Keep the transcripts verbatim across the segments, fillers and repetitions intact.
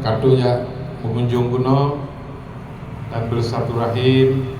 Ka trok jak meukunjong keunoe dan bersilaturahim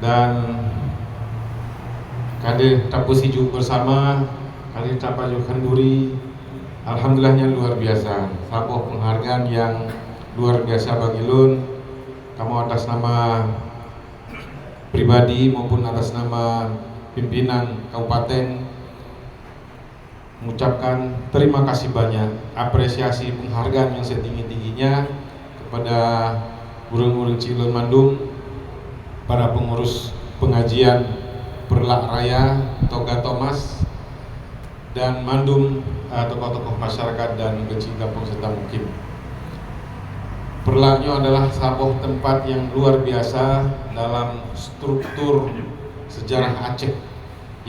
dan ka deuh tapeusijuek bersama, ka deuh tapajoh khanduri. Alhamdulillah, nyan luar biasa. Saboh penghargaan yang luar biasa bagi lôn, kamoe atas nama pribadi maupun atas nama pimpinan kabupaten mengucapkan terima kasih banyak, apresiasi, penghargaan yang setinggi-tingginya kepada ureuëng-ureuëng cilon mandum, para pengurus pengajian Perlak Raya, Toga Thomas, dan mandum, eh, tokoh-tokoh masyarakat dan keuchik gampông serta mukim. Perlak nyoe adalah saboh tempat yang luar biasa dalam struktur sejarah Aceh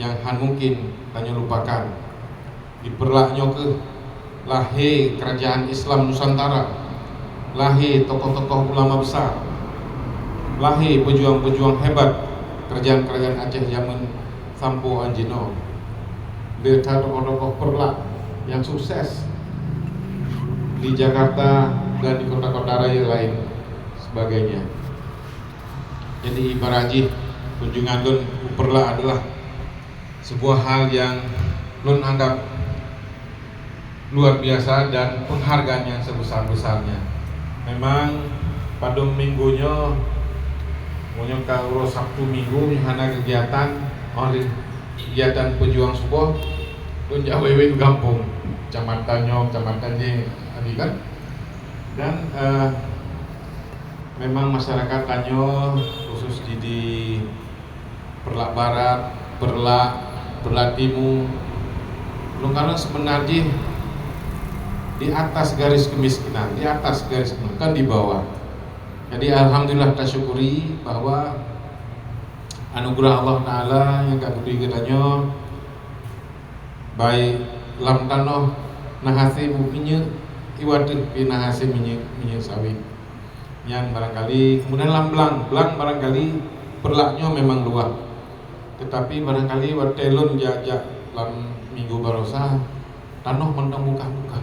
yang han mungkin tanyoe lupakan. Di Perlak nyoe keuh lahé kerajaan Islam Nusantara, lahé tokoh-tokoh ulama besar, lahé pejuang-pejuang hebat kerajaan-kerajaan Aceh zaman sampoe an jinoe. Lé that tokoh-tokoh Perlak yang sukses di Jakarta dan di kota-kota raya lain sebagainya. Jadi ibarat jih kunjungan lôn u Perlak adalah sebuah hal yang lôn anggap luar biasa dan penghargaan yang sebesar-besarnya. Memang padum minggu nyoe, meunyoe ka uroe Sabtu Minggu nyoe hana kegiatan, oleh kegiatan pejuang suboh, lôn jak wéwét u gampông, kecamatan nyoe, kecamatan jih, tadi kan. Dan, eh, memang masyarakat tanyoe, khusus di, di Perlak Barat, Perlak, Perlak Timu, lôn kalon seubeuna jih di atas garis kemiskinan, di atas garis kemiskinan, bukan di bawah. Jadi, alhamdulillah, tasyukuri bahwa anugerah Allah Taala nyang ka geubri geutanyoe, baik lam tanoh na hasé minyeuk, iwa teuh pih na hasé minyeuk, minyeuk sawit. Nyan barangkali, kemudian lam blang, blang barangkali Perlak nyoe memang luwah. Tetapi barangkali watée lôn jak-jak lam minggu barosa, tanoh mantong bukah-bukah,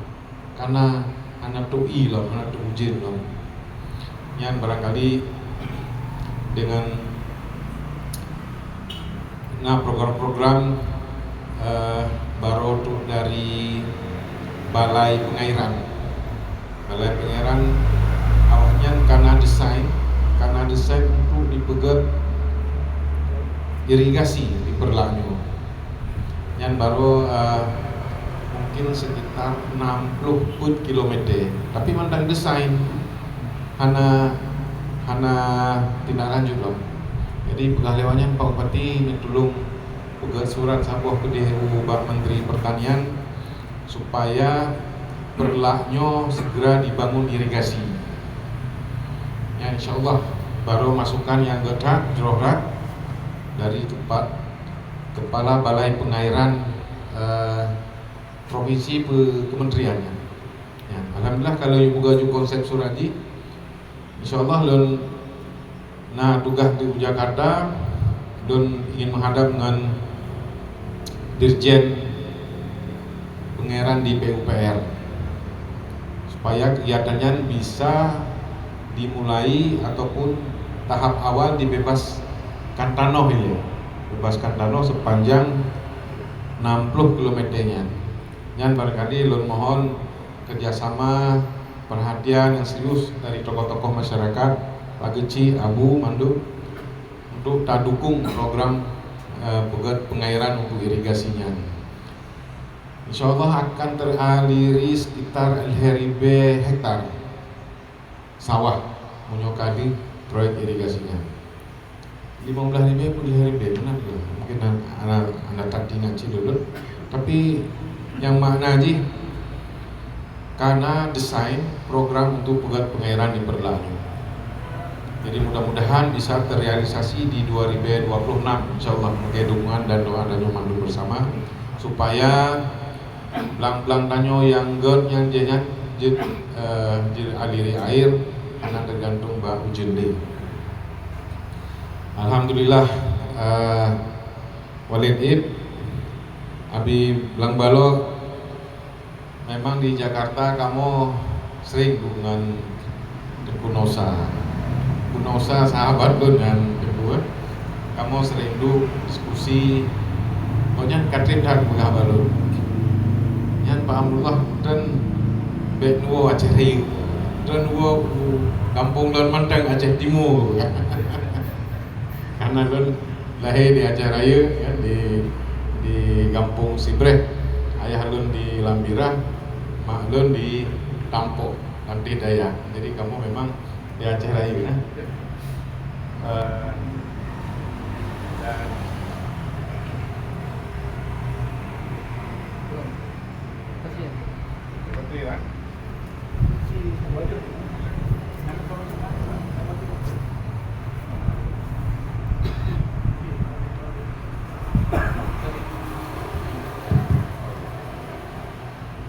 karena hana teu-i lom, hana teu-ujeuen lom. Nyan barangkali dengan na program-program, eh, barô trok dari Balai Pengairan. Balai Pengairan awaknyan kana desain, kana desain untuk dipeugét irigasi di Perlak nyoe. Nyan barô, eh, mungkin sekitar enam puluh peuet kilometer, tapi mantong desain hana, hana tindak lanjut lom. Jadi peugah lewat nyan Pak Bupati neutulông peugét surat saboh keudeh ubak Menteri Pertanian supaya Perlak nyoe segera dibangun irigasi. Ya, insya Allah, barô masukan nyang geutak jroh that dari tempat Kepala Balai Pengairan, eh, provinsi pe-, kementerian nyan. Ya, alhamdulillah, kalau ibu gaju konsep surat jih, insya Allah lôn na tugaih di Jakarta, lôn ingin menghadap ngon Dirjen Pengairan di PUPR, supaya kegiatan nyan bisa dimulai ataupun tahap awal dibebaskan tanoh ilée, bebaskan tanoh sepanjang enam puluh kilometer nyan. Nyan barangkali lôn mohon kerjasama, perhatian yang serius dari tokoh-tokoh masyarakat, Pak Geuchik, Abu, mandum, untuk tadukung program, eh, peugét pengairan untuk irigasi nyan. Insya Allah akan teraliri sekitar lhèe ribèe hektar sawah meunyoe ka lheueh proyek irigasi nyan. Limong blaih ribèe peuet blaih ribèe, meunan ke? Mungkin hana, hana, hana that ingat cit lôn. Tapi nyang makna jih ka na desain program untuk peugét pengairan di Perlak nyoe. Jadi mudah-mudahan bisa terrealisasi di dua ribu dua puluh enam, insya Allah, meukai dukungan dan doa tanyoe mandum bersama, supaya blang-blang tanyoe nyang gét nyan jih nyan jeuet, eh, jeuet aliri air, hana teugantung bak ujeuen lé. Alhamdulillah, eh, Walid Ib, Abi Blang Balo, memang di Jakarta kamoe Sering duek ngon Teungku Nosa. Teungku Nosa sahabat lôn nyan, Teungku, eh. Kamoe sering duek diskusi. Gobnyan ka trép that peugah bak lôn. Nyan Pak Amrullah treun bèk neuwoe Aceh Rayeuk. Treun woe u gampông lôn mantong Aceh Timu. Karena lôn lahé di Aceh Rayeuk, ya, di, di gampông Sibreh. Ayah lôn di Lambirah, mak lôn di Tampok, Lanteh Dayah. Jadi kamoe memang di Aceh Rayeuk, ya. Eh, dan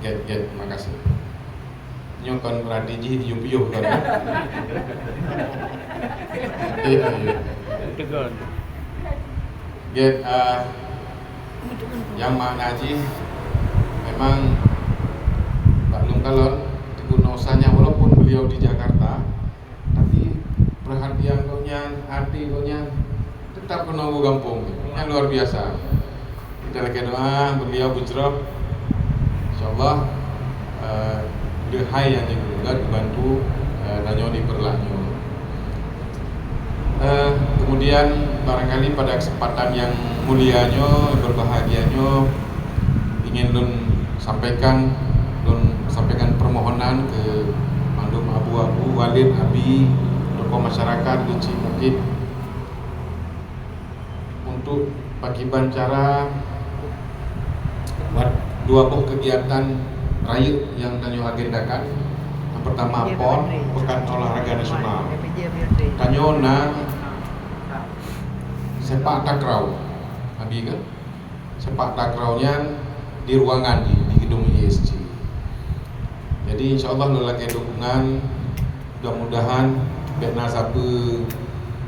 Gèt, gèt, makasih. Nyoe kon berarti jih yub-yub kon, ya? Iya, iya. Tegon. Gèt, ah, nyang makna jih memang bak lôn kalon, Teungku Nosa nyan walaupun beliau di Jakarta, tapi perhatian gobnyan, hati gobnyan tetap keunoe u gampông. Nyan luar biasa. Kita lakèe doa beliau beujroh. Insyaallah, eh, leuhai nyang jeuet geubantu, eh, tanyoe di Peureulak nyoe. Eh, kemudian barangkali pada kesempatan yang mulia nyoe, berbahagia nyoe, ingin lôn sampaikan, lôn sampaikan permohonan keu mandum abu-abu, walid, abi, tokoh masyarakat, keuchik mungkin, untuk pakiban cara buat dua boh kegiatan rayeuk nyang tanyoe agendakan. Nyang pertama, pon, Pekan Olahraga Nasional. Tanyoe na sepak takraw. Abi kan? Sepak takraw nyan di ruangan di, di gedung I S C. Jadi, insyaallah lôn lakèe dukungan, mudah-mudahan bèk na sapeue,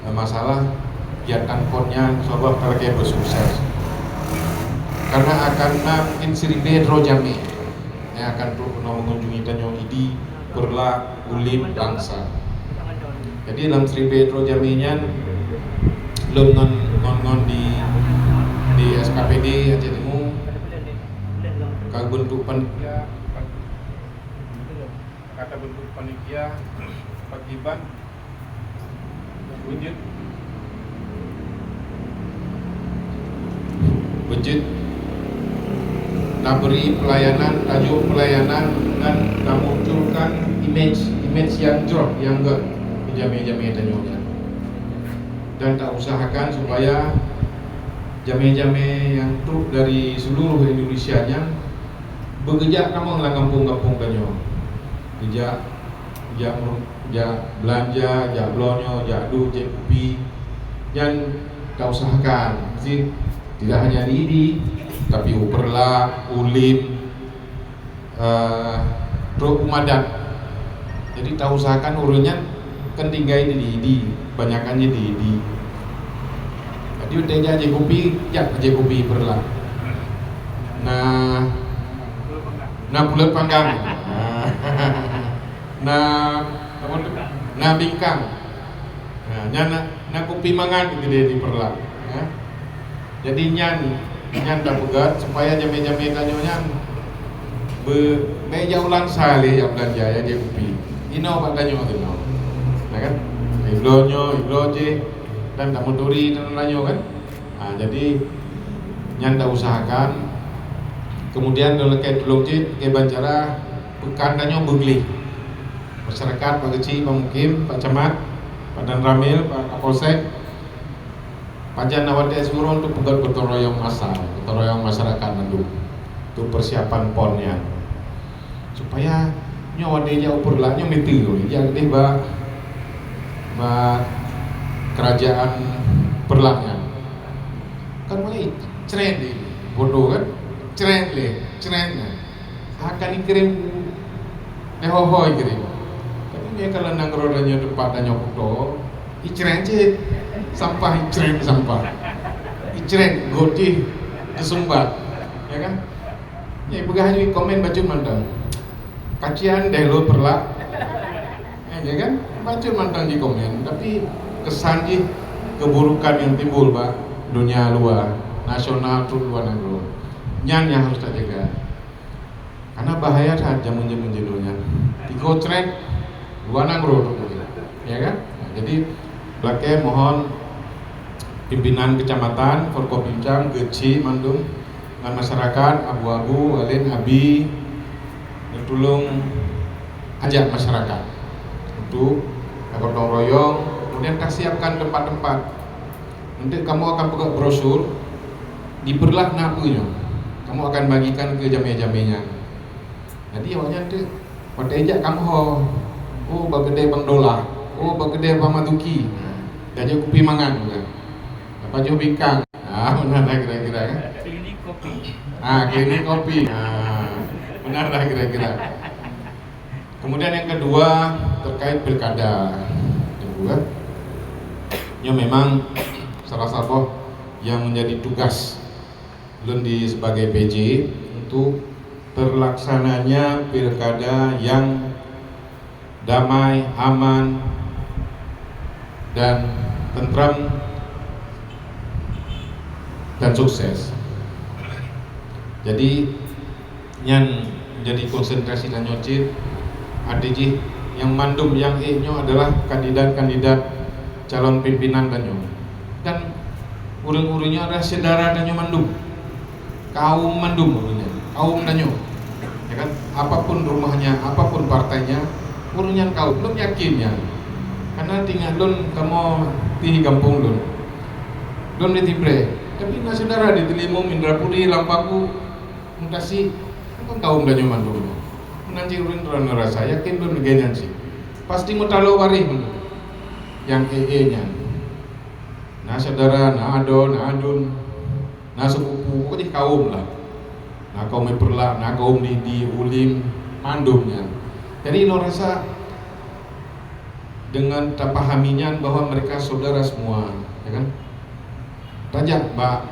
eh, masalah, kegiatan pon nyan insyaallah ka lakèe beusukses. Karena akan na mungkin siribèe droe jamèe nyang akan trok keunoe mengunjungi tanyoe, Idi, Peureulak, Ulim, Langsa. Jadi lam siribèe droe jamèe nyan, lôn ngon, ngon, ngon di, di S K P D Aceh Timu ka bentuk pan-, ka tabentuk panitia pakiban beujeuet, beujeuet tabri pelayanan, tajok pelayanan dan tamunculkan imej, imej nyang jroh, nyang gèt keu jamèe-jamèe tanyoe nyan. Dan tausahakan supaya jamèe-jamèe nyang trok dari seluruh Indonesia nyan beugeujak tamong lam gampông-gampông tanyoe. Geujak, jak meureu-, jak beulanja, jak bloe nyoe, jak duek, jak kupi. Nyan tausahakan, meusti tidak hanya di Idi, tapi u Peureulak, Ulim, eh, trok u Madat. Jadi tausahakan ureueng nyan kan tinggai di Idi, banyakan nyan di Idi. Jadi watèe jak jép kupi, jak jép kupi Peureulak. Na, na puleut panggang. Na, na, na bingkang. Na, nyan na, na kupi mangat keudéh di Peureulak. Ya. Jadi nyan, nyan tapeugèt supaya jamèe-jamèe tanyoe nyan beu-, bèk jak u Langsa lé jak beulanja, jak jép kupi. Inoe bak tanyoe teuh inoe. Ya kan? Ibloe nyoe, ibloe jéh, dan tameuturi dan tanyoe kan. Ha, jadi nyan tausahakan. Kemudian lôn lakèe tulông cit, kiban cara peukan tanyoe beugleh. Masyarakat, Pak Keuchik, Pak Mukim, Pak Camat, Pak Danramil, Pak Kapolsek, pajan na watèe siuroe untuk peugèt gotong royong masa, gotong royong masyarakat mandum untuk persiapan pon nyan. Supaya nyoe watèe jak u Peureulak nyoe meuteumèe, jak keudéh bak, bak kerajaan Peureulak nyan. Kan mulai cret lé, bodoh kan? Cret lé, cret nyan. Akan ikirim, eh, ho-ho ikirim. Tapi nyoe kalau nanggroe tanyoe teumpat tanyoe kuto, icret cit. Sampah icret sampah. Icret goti teusumbat. Ya kan? Nyoe peugah laju komen bacut mantong. Kacian deh lôn Peureulak. Eh, ya kan? Bacut mantong jikomen, tapi kesan jih keburukan yang timbul bak dunia luar, nasional trok luar nanggroe. Nyan yang harus tajaga. Karena bahaya that jameun-jameun jinoe nyan. Tigo cret, luar nanggroe trok, ya kan? Nah, jadi, lakée mohon pimpinan kecamatan, Forkopincam, geuchik mandum ngon masyarakat, abu-abu, walén, abi, neutulông ajak masyarakat untuk gotong royong, kemudian tasiapkan tempat-tempat. Nanti kamoe akan peugah brosur, di Peureulak na peue nyoe. Kamoe akan bagikan keu jamé-jamé nyan. Jadi awaknyan tu, watée jak kamoe, oh, bak keudè Bang Dolah, oh, bak keudè Bang Matuki. Tajok kupi mangan juga. Pajoh bikang. Ah, benar lah kira-kira, kan? Klinik kopi. Ah, klinik kopi. Ah, benar lah kira-kira. Kemudian yang kedua, terkait pilkada. Yang kedua, ya, memang salah satu yang menjadi tugas lôn di sebagai P J untuk terlaksananya pilkada yang damai, aman, dan tentram, dan sukses. Jadi, nyan jadi konsentrasi tanyoe cit, arti jih nyang mandum nyang ék nyoe adalah kandidat-kandidat calon pimpinan tanyoe. Dan ureuëng-ureuëng nyoe adalah syedara tanyoe mandum. Kaum mandum ureuëng nyan, kaum tanyoe. Ya kan? Apapun rumahnya, apapun partainya, ureuëng nyan kaum. Lôn yakin nyan. Karena teuingat lôn kamoe di gampông lôn. Lôn di Tibreh. Tapi na syedara di Teulimueng, Indrapuri, Lampaku, Mutasi, kan kaum tanyoe mandum. Meunan cit ureuëng droeneuh rasa yakin lôn lagée nyan cit. Pasti meutaloe waréh mandum. Nyang ék-ék nyan. Na syedara, na adoe, na aduen. Na seupupu, pokoknya kaum lah. Na kaum Peureulak, na kaum Didi, Ulim, mandum nyan. Jadi, lôn rasa dengan tapahami nyan bahwa mereka saudara semua, ya kan? Tajak bak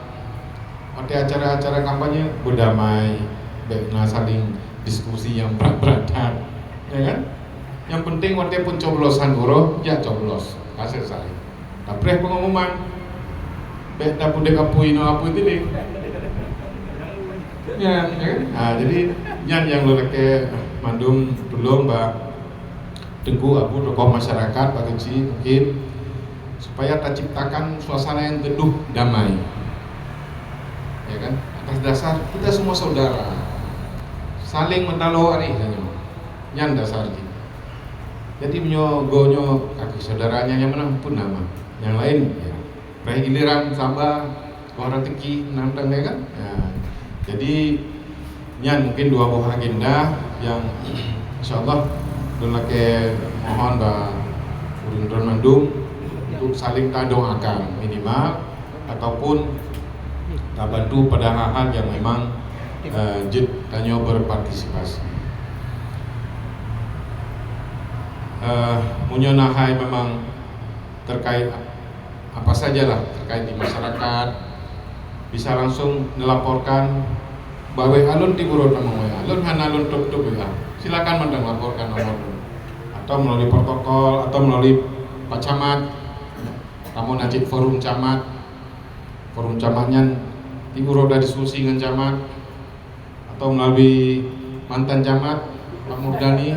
watée acara-acara kampanye, beudamai, bék na saling diskusi nyang brat-brat that, ya kan? Nyang penting watée pencoblosan uroe, jak coblos, ka selesai. Tapreh pengumuman. Bék tapeudeuh apui nyoe apui tiléng. Ya, ya kan? Ha, jadi nyan nyang lôn lakée mandum tulông bak Teungku Abu, tokoh masyarakat bak geuchik mungkin, supaya taciptakan suasana yang teduh damai. Ya kan? Atas dasar kita semua saudara. Saling meutaloe waréh tanyoe. Nyan dasar jih. Jadi meunyoe goe nyoe kaki saudara nyang, nyang mana pun nama. Nyang lain, ya. Pada giliran saba, wah rezeki, nang tang, ya kan? Ya. Jadi, nyan mungkin dua buah agenda yang insyaallah lôn lakée mohon bak ureuëng droen mandum untuk saling tadoakan minimal ataupun tabantu pada hal-hal yang memang, eh, jeuet tanyoe berpartisipasi. Eh, meunyoe na hai memang terkait apa sajalah terkait di masyarakat, bisa langsung melaporkan bak W A lôn di guru nama W A. Lôn hana lôn tutup W A. Silakan mantong laporkan nomor lôn. Atau melalui protokol, atau melalui Pak Camat. Kamoe na cit forum camat. Forum camat nyan di guru udah diskusi dengan camat. Atau melalui mantan camat, Pak Murdani,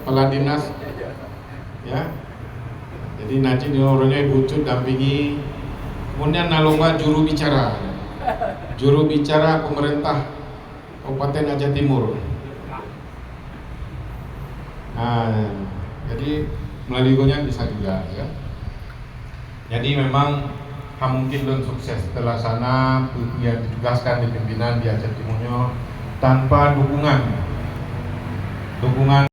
kepala dinas, ya. Jadi, na cit nyoe uroe nyoe Ibu Cut dampingi. Kemudian na lomba juru bicara. Juru bicara pemerintah Kabupaten Aceh Timur. Nah, jadi melalui gobnyan bisa juga, ya. Jadi memang hana mungkin lôn sukses terlaksana peue yang ditugaskan di pimpinan di Aceh Timur nyoe tanpa dukungan, dukungan